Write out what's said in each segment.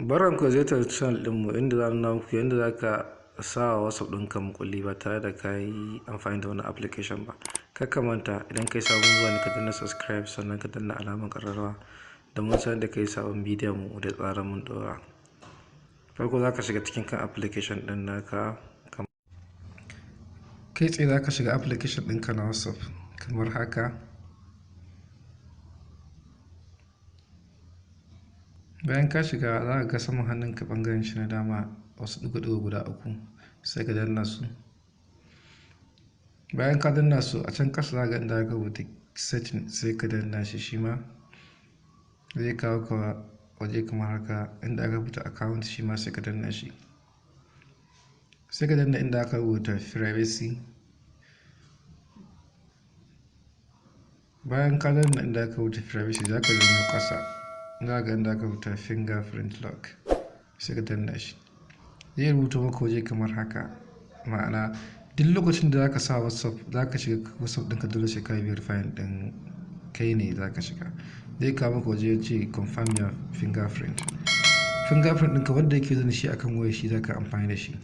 Barkanku da ziyartar channel ɗinmu, inda za nuna muku yadda za ka sa wa WhatsApp ɗinka mukulli ba tare da ka yi amfani da wani application ba. Kar ka manta, idan kai sabon zuwa ne, ka danna subscribe, sannan ka danna alamar ƙararrawa domin sanar da kai sabon bidiyon mu da tsarin mun ɗora. Farko za ka shiga cikin kan application ɗin naka. Kai tsaye za ka shiga application ɗinka na WhatsApp kamar haka. Bayan ka shiga, za ka ga saman hannunka, ɓangaren shi na dama, wasu ɗigo-ɗigo guda uku, sai ka danna su. Bayan ka danna su, a can ƙasa za ka ga inda aka rubuta "Setting", sai ka danna shi. Shi ma zai kawo ka waje kamar haka, inda aka rubuta "Account". Shi ma sai ka danna shi. Sai ka danna inda aka rubuta "Privacy". Bayan ka danna inda aka rubuta "Privacy", za ka janyo ƙasa, za ga inda aka rubuta "Fingerprint Lock", sai ka danna shi. Zai rubuta maka waje kamar haka, ma'ana duk lokacin da zaka sa WhatsApp, zaka shiga WhatsApp ɗinka, dole sai ka yi verifying ɗin kai ne zaka shiga. Zai kawo maka waje ya ce "Confirm your fingerprint". Fingerprint ɗinka wanda yake zana shi akan wayar, shi zaka amfani da shi.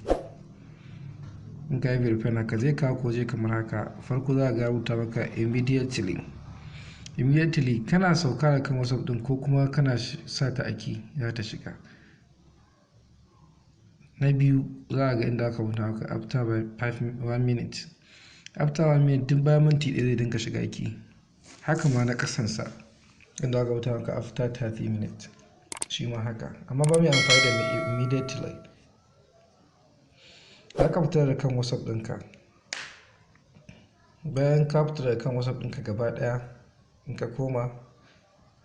In ka yi verifying haka, zai kawo ka waje kamar haka. Farko za ga rubuta maka "Immediately". Immediately kana sauka da kan WhatsApp ɗin ko kuma kana sa ta a key, za ta shiga. Na biyu, za a ga inda aka rubuta maka "After by 1 minute". After 1 minute, duk bayan minti 1 zai dinga shiga key. Haka ma na kasansa, inda aka rubuta maka "After 30 minutes", shi ma haka. Amma ba mu amfani da mai "Immediately". Za ka fita da kan WhatsApp ɗinka. Bayan ka fita daga kan WhatsApp ɗinka gaba ɗaya, in ka koma,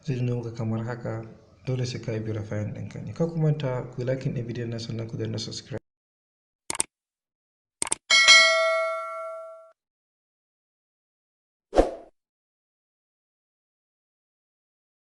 zai nuna maka kamar haka. Dole sai ka yi verifying ɗinka ne. Kar ku manta ku like ɗin bidiyon nan, sannan ku danna subscribe.